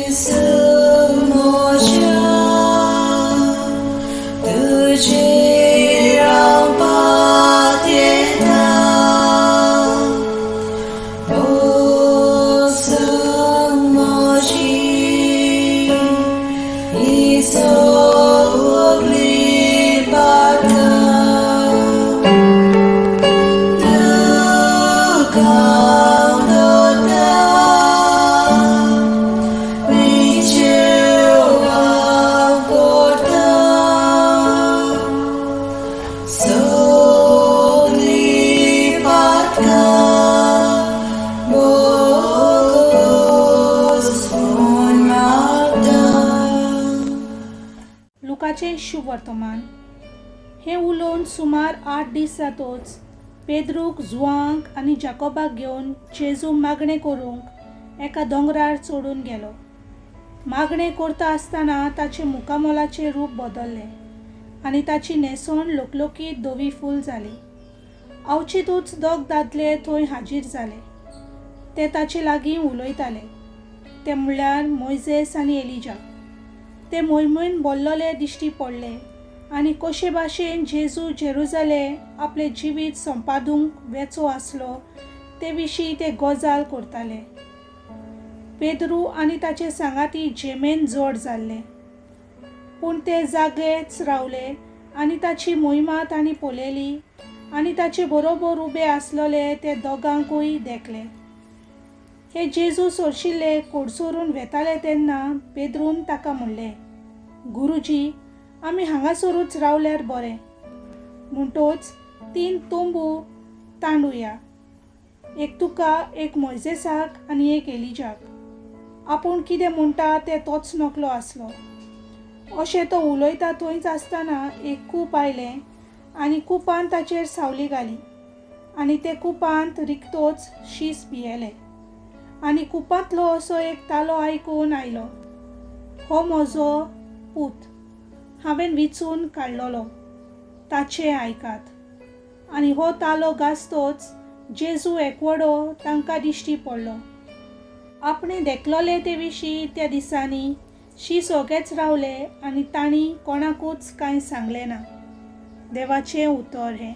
जेजू म्हज्या तुजेर हांव पातयेता भोगसून म्हजी ही सगळी पातकां तुका हांव दवरता विचेव हांव करता सगळी पातकां भोगसून मागता. लुकाचें शुभवर्तमान. हें उलोवन सुमार 8 दीस जातोच पेद्रूक, जुवांक आनी जाकोबाक घेवन जेजू मागणें करूंक एका दोंगरार चडून गेलो. मागणें करता आसतना ताचें मुखामोलाचें रूप बदल्लें आनी ताची न्हेसण लोकलोकीत धवी फूल जाली. अवचितूच दोग दादले थंय हाजीर जाले. ते ताचे लागीं उलयताले. ते म्हणल्यार मोयजेस आनी एलिजा. ते मोयमोयन बोल्लोले दिश्टी पडले आनी कशे भाशेन जेजू जेरुजाले आपलें जिवीत संपादूंक वेचो आसलो ते विशीं ते गजाल करताले. पेद्रू आनी ताचे सांगाती जेमेन जड जाल्ले, पूण ते जागेच रावले आनी ताची मोहिमा तांणी पळयली आनी ताचे बरोबर उबे आसलोले ते दोगांकूय देखले. हे जेजू सोरशिल्ले कोडसोरून वेताले तेन्ना पेद्रून ताका म्हणलें, गुरुजी, आमी हांगासरूच रावल्यार बरें. म्हणटोच 3 तंबू तांडुया, एक तुका, एक मोयजेसाक आनी एक एलिजाक. आपूण कितें म्हणटा तें तोच नकलो आसलो. अशें तो उलयता थंयच आसतना एक कूप आयलें आनी कुपान ताचेर सावली घाली आनी ते कुपांत रिकतोच शीस भियेले आनी कुपांतलो असो एक तालो आयकून आयलो, हो म्हजो पूत, हांवें विचून काडलोलो, ताचें आयकात. आनी हो तालो गाजतोच जेजू एकवडो तांकां दिश्टी पडलो. आपणें देखलोले ते विशीं त्या दिसांनी शीस ओगेच रावले आनी तांणी कोणाकूच कांय सांगलें ना. देवाचें उतर हें.